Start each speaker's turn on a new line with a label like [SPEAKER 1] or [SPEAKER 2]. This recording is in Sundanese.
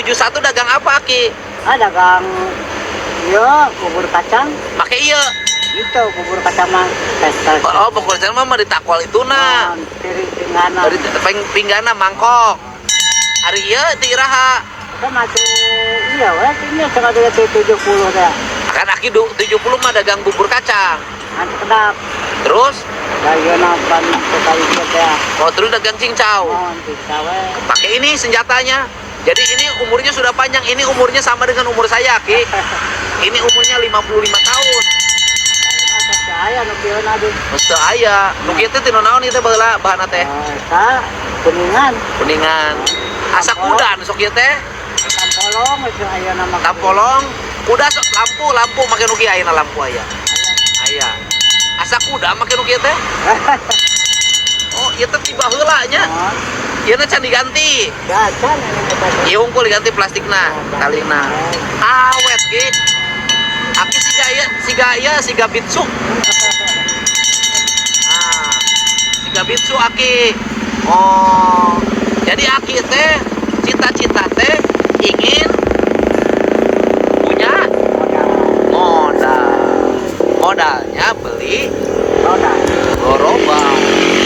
[SPEAKER 1] 71 dagang apa, Aki?
[SPEAKER 2] Ah, dagang iya bubur kacang.
[SPEAKER 1] Make iya.
[SPEAKER 2] Itu bubur kacang mah pesta.
[SPEAKER 1] Oh, bubur kacang mah ditakol itu na.
[SPEAKER 2] Diri pinggana.
[SPEAKER 1] Dari pinggana mangkok. Ari ieu ti iraha?
[SPEAKER 2] Kita masuk iya weh ini sekali 70 teh.
[SPEAKER 1] Kan Aki 70 mah dagang bubur kacang.
[SPEAKER 2] Nanti kedap.
[SPEAKER 1] Terus
[SPEAKER 2] Dayana ban sekali teh.
[SPEAKER 1] Oh, terus dagang cincau.
[SPEAKER 2] Oh, bisa weh.
[SPEAKER 1] Pakai ini senjatanya. Jadi ini umurnya sudah panjang. Ini umurnya sama dengan umur saya, Ki. Ini umurnya 55 tahun.
[SPEAKER 2] Dayana teh aya nu kieu aduh.
[SPEAKER 1] Mesti aya. Nu kieu teh tina naon ieu teh baheula bahanna teh?
[SPEAKER 2] Oh, eta kuningan.
[SPEAKER 1] Kuningan. Asa kuda nu sok ieu teh.
[SPEAKER 2] Tampolong itu aya nama.
[SPEAKER 1] Tampolong, kuda sok lampu, lampu make nu kieu ayeuna lampu aya. Aya. Asa kuda make nu kieu teh. Oh, ieu teh tiba heula nya.
[SPEAKER 2] Oh,
[SPEAKER 1] Ieu na can diganti.
[SPEAKER 2] ya can ini kita.
[SPEAKER 1] Ieu hungkul diganti plastikna, talina. Awet, Ki. Aki siga ieu, siga ieu, siga bitsu. Ah, siga bitsu Aki. Oh, jadi Aki teh cita-cita teh ingin punya
[SPEAKER 2] Modal.
[SPEAKER 1] Modal. Modalnya beli
[SPEAKER 2] Modal.
[SPEAKER 1] gerobak.